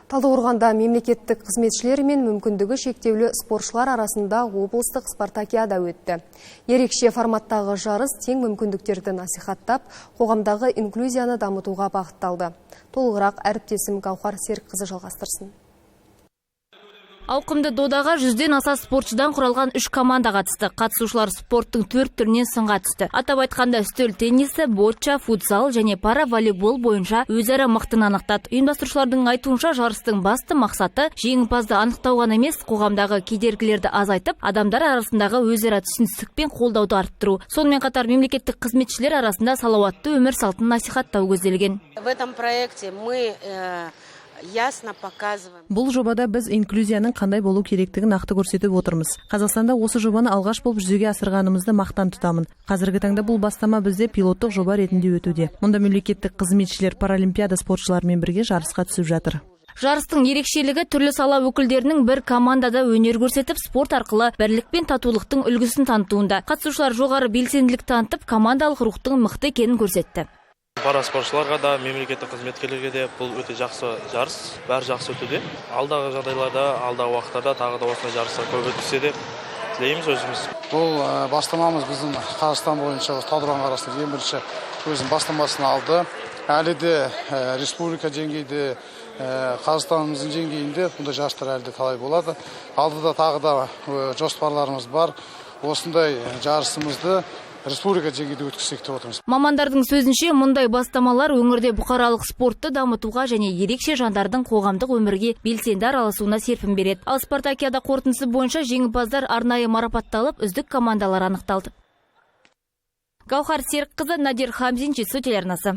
Талдықорғанда мемлекеттік қызметшілер мен мүмкіндігі шектеулі спортшылар арасында облыстық спартакиада өтті. Ерекше форматтағы жарыс тең мүмкіндіктерді насихаттап, қоғамдағы инклюзияны дамытуға бағытталды. Толығырақ әріптесім Гаухар Серікқызы жалғастырсын. Ауқымды додаға 100-ден аса спортшыдан құралған үш команда қатысты. Қатысушылар спорттың төрт түрінен сынға түсті. Атап айтқанда, үстел теннисі, бочча, футзал және пара-волейбол бойынша өзара мықтыны анықтады. Ұйымдастырушылардың айтуынша, жарыстың басты мақсаты жеңімпазды анықтау ғана емес, қоғамдағы кедергілерді азайтып, адамдар арасындағы өзара түсіністік пен қолдауды арттыру. Сонымен қатар мемлекеттік қызметшілер арасында салауатты өмір салтын насихаттау көзделген. В этом проекте мы ясно показываем. Бұл жобада біз инклюзияның қандай болу керектігін нақты көрсетіп отырмыз. Қазақстанда осы жобаны алғаш болып жүзеге асырғанымызды мақтан тұтамын. Қазіргі таңда бұл бастама бізде пилоттық жоба ретінде өтуде. Мұнда мемлекеттік қызметшілер паралимпиада спортшыларымен бірге жарысқа түсіп жатыр. Жарыстың ерекшелігі – түрлі сала өкілдерінің бір командада өнер көрсетіп, спорт арқылы бірлік пен татулықтың үлгісін танытуында. Қатысушылар жоғары белсенділік танытып, командалық рухтың мықты екенін көрсетті. Параспортшыларға да, мемлекеттік қызметкерлерге де бұл өте жақсы жарыс, бәрі жақсы өтуде. Алдағы жағдайларда, алдағы уақыттарда тағы да осындай жарыстар көп өткізсе деп тілейміз өзіміз. Бұл бастамамыз біздің Қазақстан бойынша осы Талдықорған қаласында ең бірінші өзінің бастамасын алды. Әлі де республика деңгейде, Қазақстанымыздың деңгейінде бұндай жарыстар әлі де талай болады. Алдыда тағы да жоспарларымыз бар. Осындай жарысымызды республика деңгейде өткізсек деп отырмыз. Мамандардың сөзінше, мұндай бастамалар өңірде бұқаралық спортты дамытуға және ерекше жандардың қоғамдық өмірге белсенді араласуына серпін береді. Ал спартакиада қорытындысы бойынша жеңімпаздар арнайы марапатталып, үздік командалар анықталды. Гаухар Серікқызы, Надир Хамзин, Жетісу телеарнасы.